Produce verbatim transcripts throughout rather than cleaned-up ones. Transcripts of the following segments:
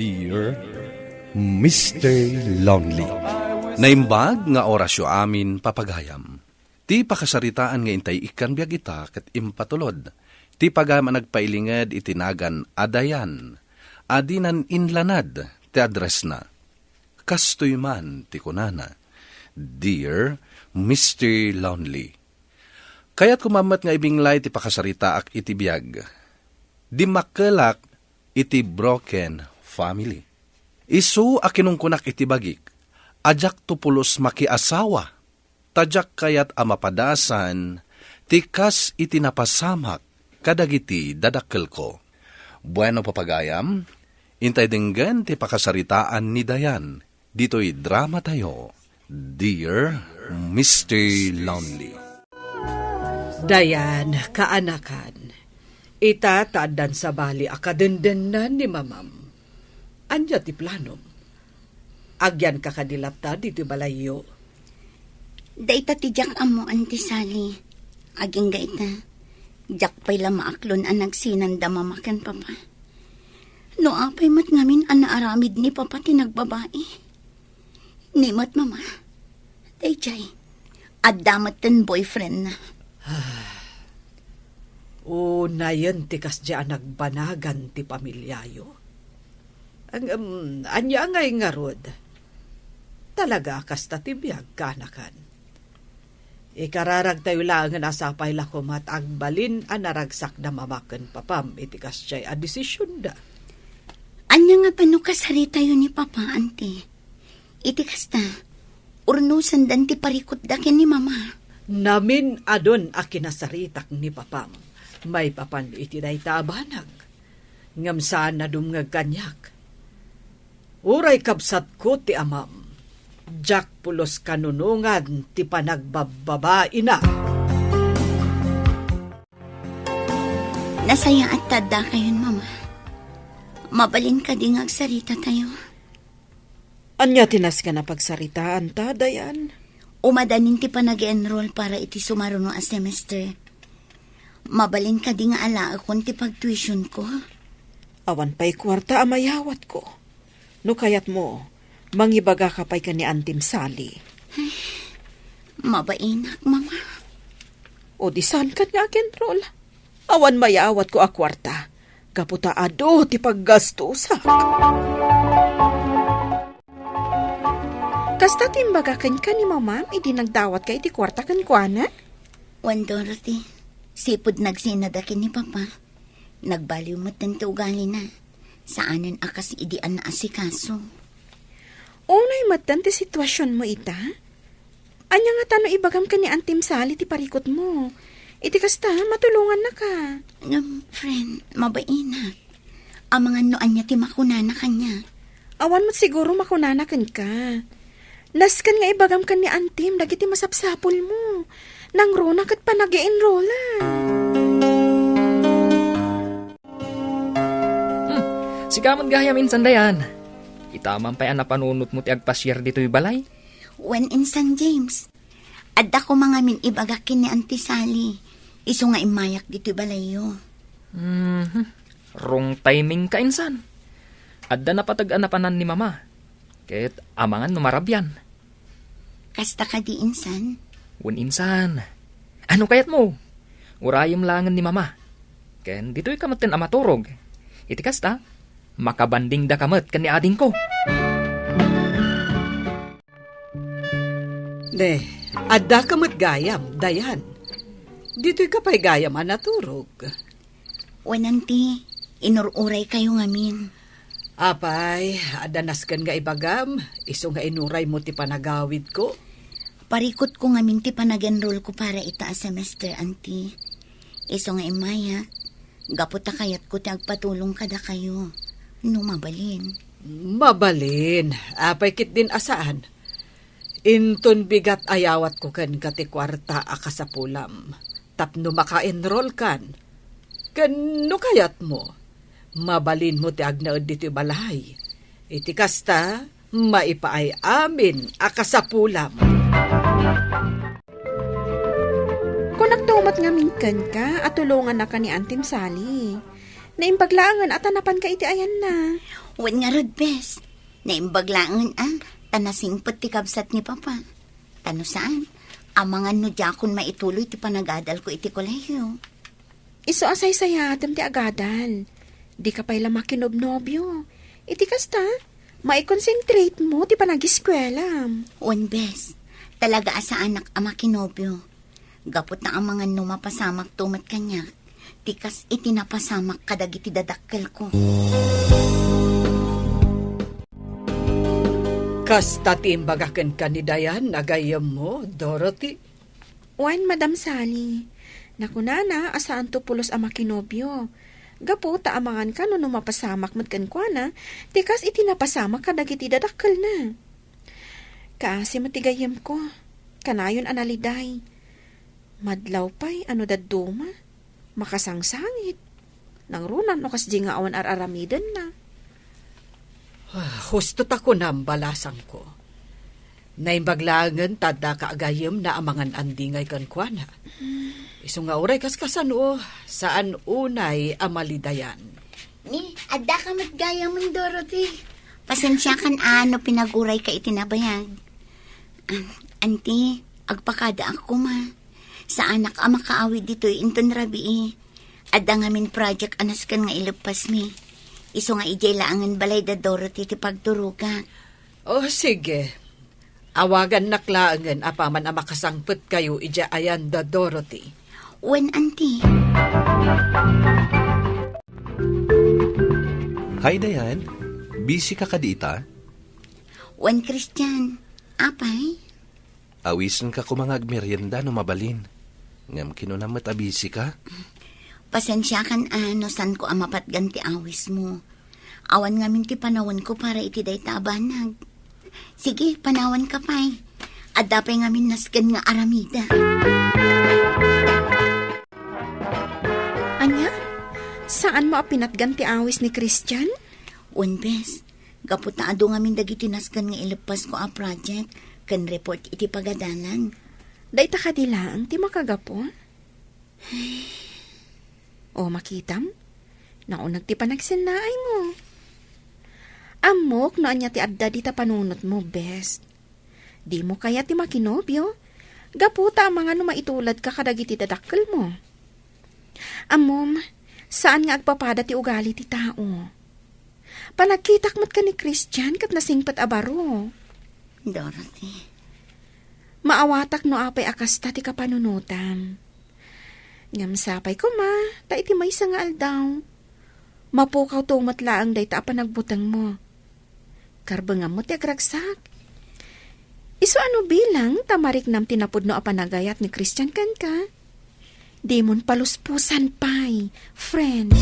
Dear Mister Lonely. Naimbag nga orasyo amin, papagayam. Ti pakasaritaan nga intay ikkan biag ita ket impatulod ti pagayam a nagpailinged iti nagan a Dayan a dinan inlanad ti addressna. Kastoy man ti kunana, "Dear Mister Lonely, kayatko man met nga ibinglay ti pakasaritaak iti biag. Dimmakkelak iti broken family. Isu a kinunkunak iti bagik a diakto pulos makiasawa, ta diak kayat a mapadasan ti kas iti napasamak kadagiti dadakkelko." Bueno, papagayam, intay denggen ti pakasaritaan ni Dayan ditoy dramatayo, Dear Mister Lonely. Dayan, kaanakan, ita ta addan sabali a kadendennan ni mamam. Ania ti planom? Agyanka kadi latta ditoy balayyo? Dayta ti diak ammo, Auntie Sally. Agingga ita, diak pay la maaklon a nagsinanda Mama ken Papa. No apay met ngamin a naaramid ni Papa ti nagbabai? Ni met Mama? Daydiay, adda met ten boyfriendna. Unayen ti kasdiay a nagbanagan ti pamiliayo. Ngem, ania ngay ngarud? Talaga a kasta ti biag, kaanakan. Ikararagtayo laengen a sapay la koma ta agbalin a naragsakda Mama ken Papam iti kasdiay a desisionda. Ania ngata no kasaritayo ni Papa, Auntie? Iti kasta, urnosendan ti parikutda ken ni Mama. Namin-adun a kinasaritak ni Papam maipapan iti dayta a banag, ngem saan a dumngeg kaniak. Uray kabsatko ti amam, diak pulos kanunongan ti panagbababaina. Nasayaat ta addakayon, Mama. Mabalin kadi nga agsaritatayo? Ania ti nasken a pagsaritaanta, Dayan? Umadanin ti panag-enroll para iti sumaruno a semester. Mabalin kadi nga alaekon ti pagtuitionko? Awan pay kuarta a mayawatko. No kayatmo, mangibagaka pay ken ni Antim Sally. Ay, mabainak, Mama. O di saan ket nga ag-enroll? Awan mayawatko a kuarta, gapu ta adu ti paggastosak. Kasta ti imbaga kenka ni Mamam idi nagdawatka iti kuarta kenkuana? Wen, Dorothy, sipud nagsinada ken ni Papa. Nagbaliw metten ti ugalina. Saanen a kas idi a naasikaso. Unay metten ti situasionmo ita? Ania ngata no ibagam ken ni Antim Sally ti parikutmo? Iti kasta, matulongannaka. Ngem, friend, mabainak. Amangan no ania ti makunana kaniak. Awan met siguro makunana kenka. Nasken nga ibagam ken ni Antim dagiti masapsapulmo. Nangruna ket panag-enrollan. Hmm, sika met gayam insan, Dayan. Ita man pay a napanunotmo ti agpasiar ditoy balay? Wen, insan James. Adda koma ngamin ibagak ken ni Auntie Sally. Isu nga immayak ditoy balayyo. Mhm. Wrong timingka, insan. Adda napateg a napanan ni Mama. Ket amangan no marabian. Kasta kadi, insan? Wen, insan. Ano kayatmo? Urayem laengen ni Mama. Ken ditoyka metten a maturog. Iti kasta, makabandingdaka met ken ni adingko. Ne, addaka met gayam, Dayan. Ditoyka pay gayam a naturog. Wen, Auntie, inur-uraykayo ngamin. Apay, adda nasken nga ibagam, isu nga inuraymo ti panagawidko? Parikutko ngamin ti panag-enrollko para ita a semester, Auntie. Isu nga immayak, gapu ta kayatko ti agpatulong kadakayo, no mabalin. Mabalin, apay ketdin a saan. Inton bigat a yawatko kenka ti kuarta a kasapulam tapno maka-enrollkan. Ken no kayatmo, mabalinmo ti agnaed ditoy balay. Iti kasta, maipaay amin a kasapulam. Kunakto met ngamin kenka a tulongannaka ni Antim Sally. Naimbag laengen a ta napanka iti ayanna. Wen ngarud, bes. Naimbag laengen a ta nasingpet ti kabsat ni Papa. Ta no saan, amangan no diakon maituloy ti panagadalko iti kolehiyo. Isu a saysayatem ti agadal. Dika pay la makinobnobio. Iti kasta, maikonsentrate mo ti panagiskuelam. Wen, bes. Talaga a saanak a makinobio. Gapu ta amangan no mapasamakto met kaniak, ti kas iti napasamak kadagiti dadakkelko. Kasta ti imbaga kenka ni Dayan a gayyemmo, Dorothy? Wen, Madam Sally. Nakunana a saanto pulos a makinobio. Gapu ta amangan kano no mapasamak met kenkuana, ti kas iti napasamak kadagiti dadakkelna. Kaasi met ti gayyemko. Kanayon a naliday. Madlaw pay a no dadduma, makasangsangit. Nangruna no kasdi nga awan ar-aramidenna. Ah, husto ta kunam, balasangko. Naimbag laengen ta addaka a gayyemna a mangan-andingay kenkuana. Isu nga uray kaskasano, saan unay a malidayan. Ni, addaka met gayyemon, Dorothy. Pasensiakan a no pinagurayka iti nabayag. Ah, anti, agpakadaak koma. Saanak a makaawid ditoy inton rabii. Adda ngamin project a nasken nga ileppasmi. Isu nga idiay laengen balay da Dorothy ti pagturogak. Oh, sige. Awagannak laengen apaman a makasangpetkayo idiay ayan da Dorothy. Wen, anti. Hi, Dayan. Busy ka kadi ita? Wen, Christian. Apay? Awisenka koma nga agmerienda no mabalin. Ngem kinunam met a busy ka? Pasensiakan a no saanko a mapatgan ti awismo. Awan ngamin ti panawenko para iti dayta a banag. Sige, panawanka pay. Adda pay ngamin nasken nga aramida. Ania? Saanmo a pinatgan ti awis ni Christian? Wen, bes. Gapu ta adu ngamin dagiti nasken nga ileppasko a project ken report iti pagadalan. Dayta kadi laeng ti makagapu? O, makitam? Nauneg ti panagsennaaymo. Ammok no ania ti adda dita panunotmo, bes. Dimo kayat ti makinobio, gapu ta amangan no maituladka kadagiti dadakkelmo. Ammom, saan nga agpapada ti ugali ti tao. Panagkitak met ken ni Christian ket nasingpet a baro. Dorothy. Maawatak no apay a kasta ti kapanunotam. Ngem sapay koma, ta iti maysa nga aldaw, mapukawto met laeng dayta a panagbutengmo. Karbengam met ti agragsak. Isu a no bilang ta mariknam ti napudno a panagayat ni Christian kenka, dimon paluspusan pay, friend.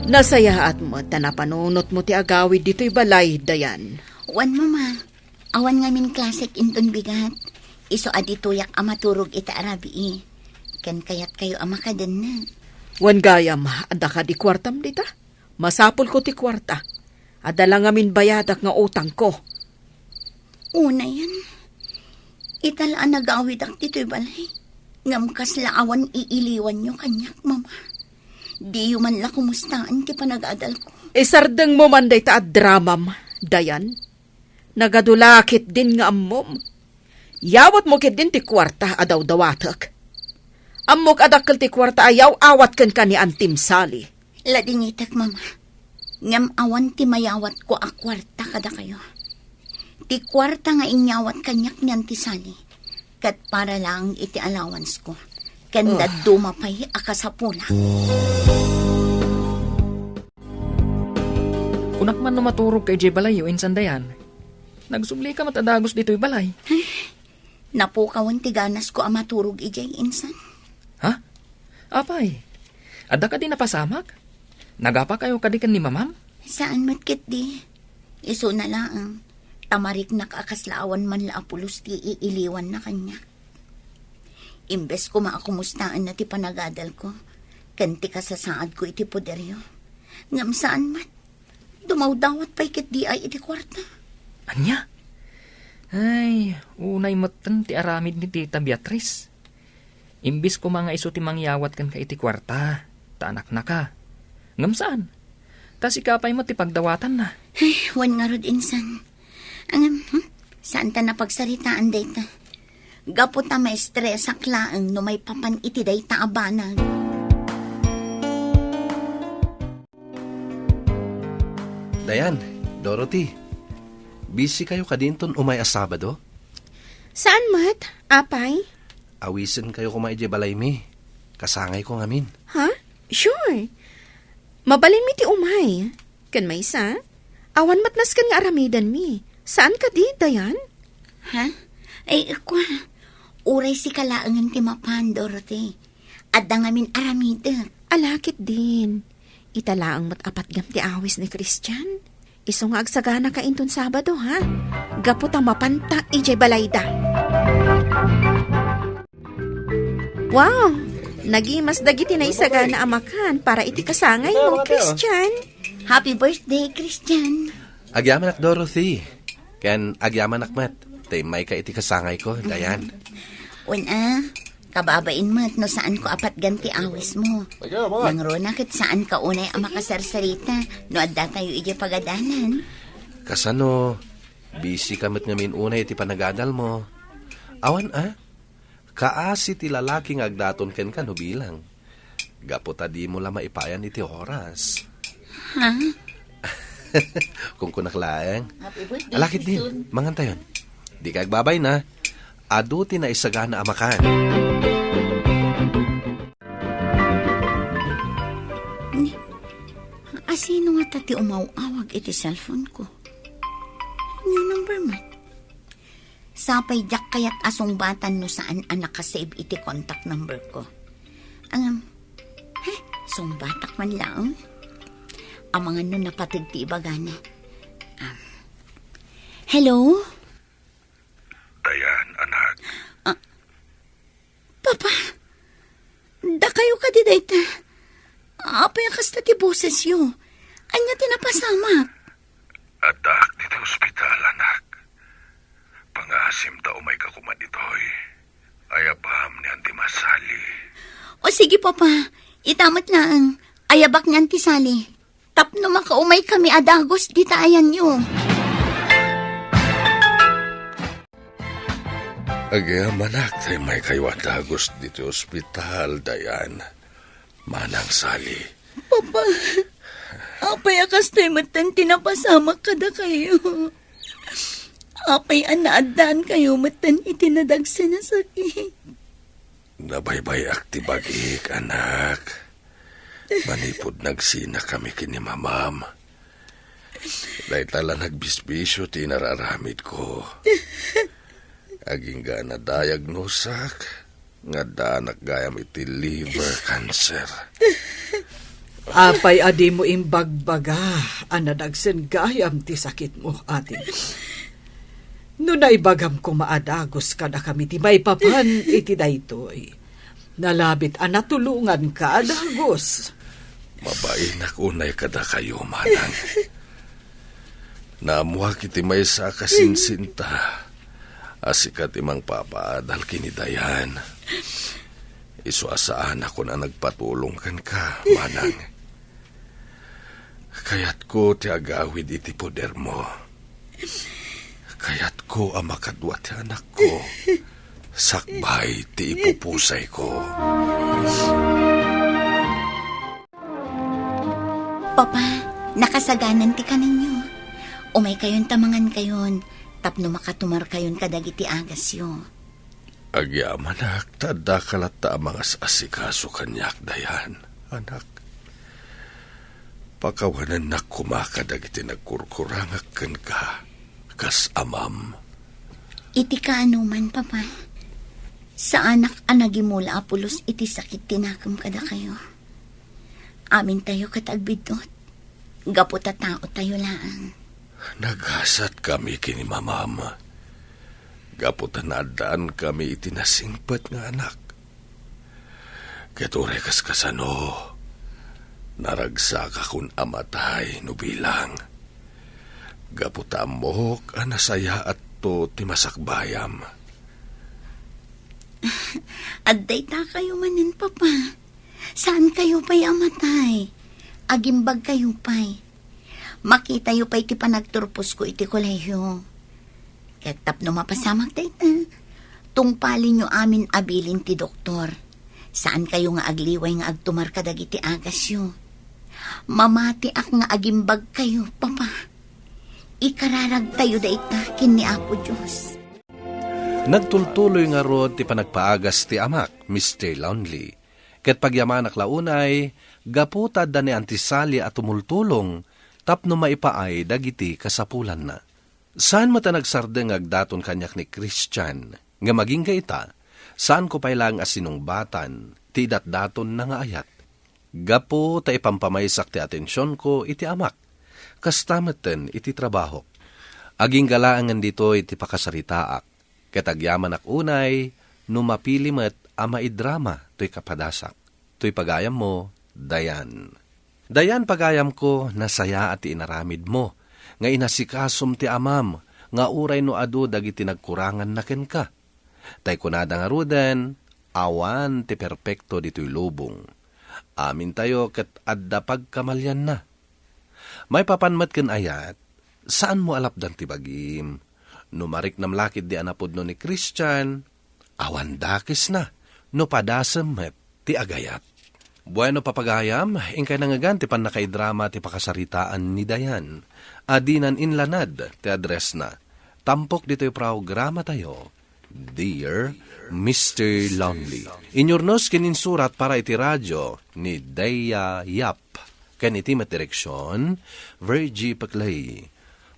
Nasayaat met ta napanunotmo ti agawid ditoy balay, Dayan. Wen, Mama. Awan ngamin klasek inton bigat. Isu a ditoyak a maturog ita a rabii. Ken kayatkayo a makadenna. Wen gayam, adda kadi kuartam dita? Masapulko ti kuarta. Adda la ngamin bayadak nga utangko. Unayen, ita la a nagawidak ditoy balay. Ngem kasla awan iiliwanyo kaniak, Mama. Diyo man la kumustaen ti panagadalko. Isardengmo man dayta a dramam, Dayan. Nagadu la ketdin nga ammom. Yawatmo ketdin ti kuarta a dawdawatek. Ammok a dakkel ti kuarta a yaw-awat kenka ni Antim Sally. Ladingitek, Mama. Ngem awan ti mayawatko a kuarta kadakayo. Ti kuarta nga inyawat kaniak ni Anti Sally, ket para laeng iti allowance ko, ken Ah. dadduma pay a kasapulak. Kunak man no maturogka idiay balayyo, insan Dayan. Nagsublika met a dagus ditoy balay. Napukawen ti ganasko a maturog idiay, insan. Ha? Apay, adda kadi napasamak? Nagapakayo kadi ken ni Mamam? Saan met ketdi. Isuna laeng, ta mariknak a kasla awan man la a pulos ti iiliwanna kaniak. Imbes koma a kumustaenna ti panagadalko ken ti kasasaadko iti poderyo, ngem saan met. Dumawdawat pay ketdi ay iti kuarta. Ania? Ay, unay metten ti aramid ni Tita Beatriz. Imbis koma nga isu ti mangyawat kenka iti kuarta, ta anaknaka. Ngem saan. Ta sika pay met ti pagdawatanna. Ay, wen ngarud insan. Ngem, hmm? Saan ta napagsaritaan dayta? Gapu ta maestresak laeng no maipapan iti dayta a banag. Dayan, Dorothy, busy kayo kadi inton umay a Sabado? Saan met, apay? Awisen kayo koma idiay balaymi. Kasangay ko ngamin. Ha? Sure. Mabalinmi ti umay. Ken maysa, awan met nasken nga aramidenmi. Saan kadi, Dayan? Ha? Ay, kwa. Uray sika laengen ti mapan, Dorothy. Adda ngamin aramidek. Ala ketdin. Ita laeng met a patgem ti awis ni Christian. Isu nga agsaganaka inton Sabado, ha? Gapu ta mapanta idiay balayda. Wow! Nagimas dagiti naisagana a makan para iti kasangaymo, Christian. Happy birthday, Christian. Agyamanak, Dorothy. Ken agyamanak met ta immayka iti kasangayko, Dayan. Wen a, kababain met no saanko a patgan ti awismo. Nangruna ket saanka unay a makasarsarita no adda tayo idiay pagadalan. Kasano, busy ka met ngamin unay iti panagadalmo. Awan a, kaasi ti lalaki nga agdaton kenka no bilang. Gapu ta dimo la maipayan iti oras. Ha? Kunkunak laeng. Happy birthday, Ala ketdin, Christian. Mangan tayon. Dika agbabayna. Adu ti naisagana a makan. Ni, asino ngata ti umaw-awag iti cellphone ko? New number man. Sapay diak kayat a sungbatan no saan a nakasave iti contact number ko. Ngem, he, sungbatak man laeng. Amangan no napateg ti ibagana. Um, hello? Dayan, anak. Ah, Papa, dakayo kadi dayta? Apay a kasta ti bosesyo? Ania ti napasamak? Addaak ditoy ospital, anak. Pangasim ta umayka koma ditoy. Ayabam ni Auntie Sally. O sige, Papa. Ita met laeng. Ayabak ni Auntie Sally. Tapno makaumaykami a dagus dita ayanyo. Agyamanak ta immaykayo a dagus ditoy ospital, Dayan. Manang Sally. Papa, apay a kastoy metten ti napasamak kadakayo? Apay a naaddaankayo metten iti nadagsen a sakit? Nabaybay-ak ti bagik, anak. Manipud nagsinakami ken ni mamam. Dayta la nagbisbisio ti inararamidko. Agingga a nadayagnosak nga addaanak gayam iti liver cancer. Apay a dimo imbagbaga a nadagsen gayam ti sakitmo, ate? No naibagam koma a dagus kadakami ti maipapan iti daytoy, nalabit a natulonganka a dagus. Mabainak unay kadakayo, manang. Naammoak iti maysa a kasinsinta a sika ti mangpapaadal ken ni Dayan. Isu a saanakon a nagpatulong kenka, manang. Kayatko ti agawid iti podermo. Kayatko a makadua ti anakko sakbay ti ipupusayko. Papa, nakasaganan ti kanenyo. Umaykayon ta mangankayon tapno makatumarkayon kadagiti agasyo. Agyamanak ta addaka latta a mangas-asikaso kaniak, Dayan, anak. Pakawanennak koma kadagiti nagkurkurangak kenka kas amam. Iti kaanoman, Papa, saanak a nagimula a pulos iti sakit ti nakem kadakayo. Amintayo ket agbiddut, gapu ta taotayo laeng. Nagasatkami ken ni mamam, gapu ta naaddaankami iti nasingpet nga anak. Ket uray kaskasano, naragsakakon a matay no bilang, gapu ta ammok a nasayaatto ti masakbayam. Adda itakayo manen, Papa. Saan kayo pay a matay? Agimbag kayo pay. Makitayo pay ti panagturposko iti kolehiyo. Ket tapno mapasamak dayta, tungpalenyo amin a bilin ti doktor. Saan kayo nga agliway nga agtumar kadagiti agasyo. Mamatiak nga agimbag kayo, Papa. Ikararagtayo dayta ken ni Apo Dios. Nagtultuloy ngarud ti panagpaagas ti amak, Mister Lonely. Ket pagyamanak la unay, gapu ta adda ni Auntie Sally a tumultulong tapno maipaay dagiti kasapulanna. Saan met a nagsardeng nga agdaton kaniak ni Christian, ngem agingga ita, saanko pay laeng a sinungbatan ti idatdatonna nga ayat. Gapu ta ipampamaysak ti atensionko iti amak, kasta metten iti trabahok. Agingga laengen ditoy ti pakasaritaak, ket agyamanak unay no mapili met a maidrama toy kapadasak. Toy pagayammo, Dayan. Dayan, pagayamko, nasayaat ti inaramidmo, nga inasikasom ti amam, nga uray no adu dagiti nagkuranganna kenka. Tay kunada ngaruden, awan ti perpekto ditoy lubong. Amintayo ket adda pagkamalianna. Maipapan met ken ayat, saanmo a lapdan ti bagim. No mariknam la ketdi a napudno ni Christian, awan dakesna, no padasem met ti agayat. Bueno, papagayam, inkay nangngegan ti pannakaidrama ti pakasaritaan ni Dayan. Adinan inlanad ti addressna. Tampok ditoy programatayo, Dear Mister Lonely. Inyurnos ken insurat para iti radio ni Deya Yap. Ken iti met direksion, Virgie Paclay.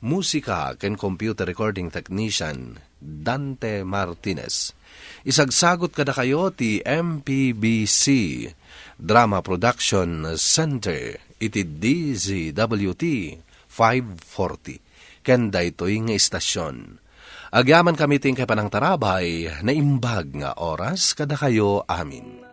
Musika ken computer recording technician, Dante Martinez. Isagsagot kadakayo ti M P B C Drama Production Center iti D Z W T five forty. Ken daytoy nga istasyon. Agyamankami ti inkay panangtarabay, naimbag nga oras kadakayo amin.